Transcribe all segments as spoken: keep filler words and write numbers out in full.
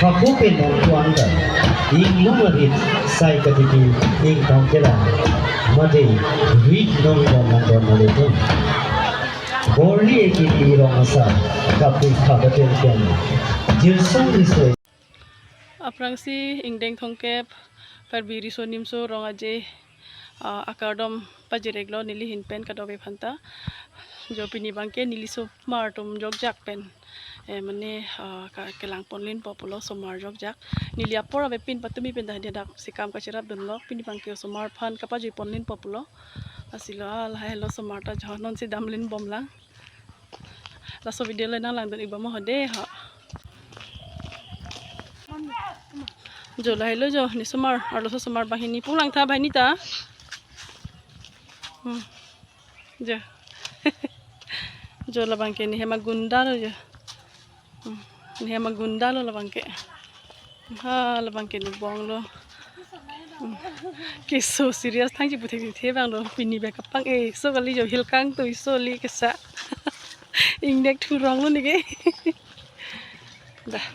Hapu pen nong tuan ta, inglong arit sai katiki ingtong kera, mate rit nong don nang don mate tun. Borli ekini rong asar, kapri khada ten ten, jirsong risoi. Aphrangsi ingdeng thomkep, Karbi Riso Nimso Rong Aje, ah, akardom pajirek lo neli ahin pen kadokave aphanta. Jo pini abangke neli osomar atum jokjak pen, eh, mane, ah, ka-, kelang ponlin po pulo osomar jokjak. Neli apor avepin patumi pen dah dia dak si kam kacherap dunlo, pini abangke osomar aphan kapajui ponlin po pulo. Lasi lo, ah, lahai lo osomar ta jo nonsi damlin bomlang. Laso video le nanglangdun-ik bom ho de ha. Jo lahai lo jo, ne osomar, arloso osomar banghini pulangtha banghini ta. Hmm. Jo. Jo labangke ne hem agunda lo jo. Hmm. Ne hem agunda lo labangke. Ha, labangke ne bong lo. Hmm. Keso serious thang ji puthek thek bang lo. Pini bek kapang, eh, so kali jo hilkang tu iso li kesa. Ingnek thurong lo neke. Dah.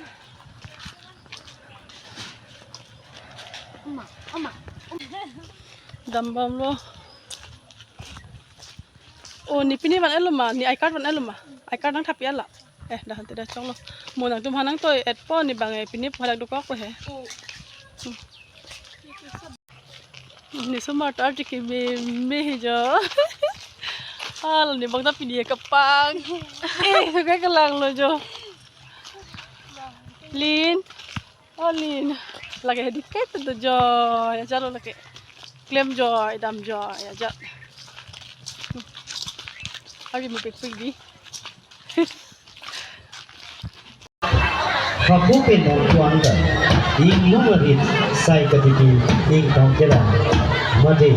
Dambom lo. Oh, ne pini van-et lo ma, ne I card van-et lo ma. I card nangthap ya la. Eh, dah ante dah choklo. Mo nangtum aphan nangtoi-et po ne abang, eh, pini phalak dokok po he. Hmm. Ne osomar ta arti keme me he jo. Hal ne abang ta pini kapang. Eh, suka kelang lo jo. Lin. Oh, Lin. Lake hedi ke tu jo. Ya jalo lake. Klem jo, idam jo, ya ja. Hari mo pik pik di. Hapu pen nong tuan ta, inglong arit sai katiki ingtong kera, mate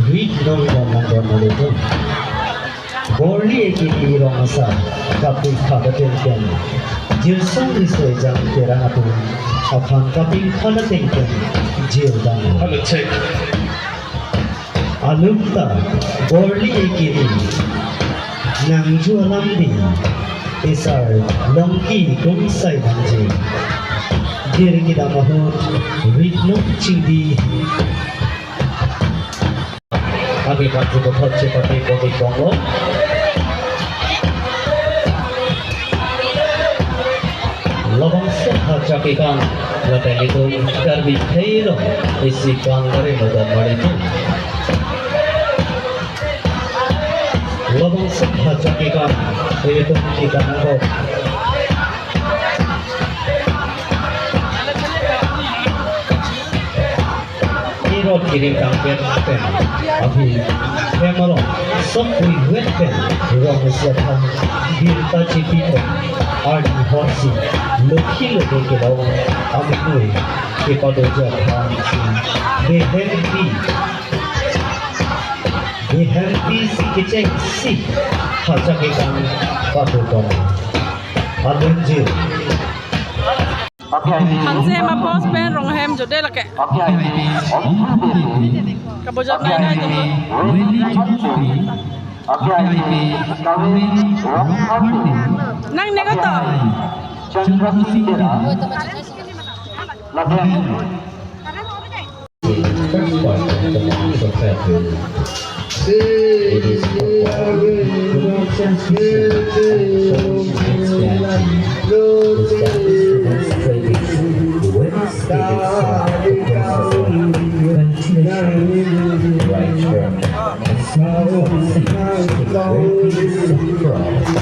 rit nong don nang don mate tun. Borli ekini rong asar, kapri khada ten ten, jirsong risoi jang kerang atum aphan kapri khada ten ten, jir dan. Hello, check. Alum ta Borli ekini nangju alam di, isar Longki Kungsai Dhanji. Dir kedam ahut rit nong chingdi. Agi panju kothot chepate komi konglo. Labangso hachak ikang, lapen itum Karbi khei lo, isi kang kare modam mari tu. Labangso hachak ikang, itum ikang ko. Irot kirim kangpet pen, abhi hem along sop pui wet pen, rong isi aphan birta chipi pen, arni horsi lokhi lote kelong amonit kepadoja aphan si behempi, behempi si kechengsi hachak ikang pado pon. Abenjir. Hanse hem apos pen rong hem jode lake. Kabojak nai nai jode. Nang nego to. First part of the Mass of February. It is performed with conscious respect and social responsibility. The dance demonstrates the way spirit of the procession continues right from the sound of six to the breaking of frogs.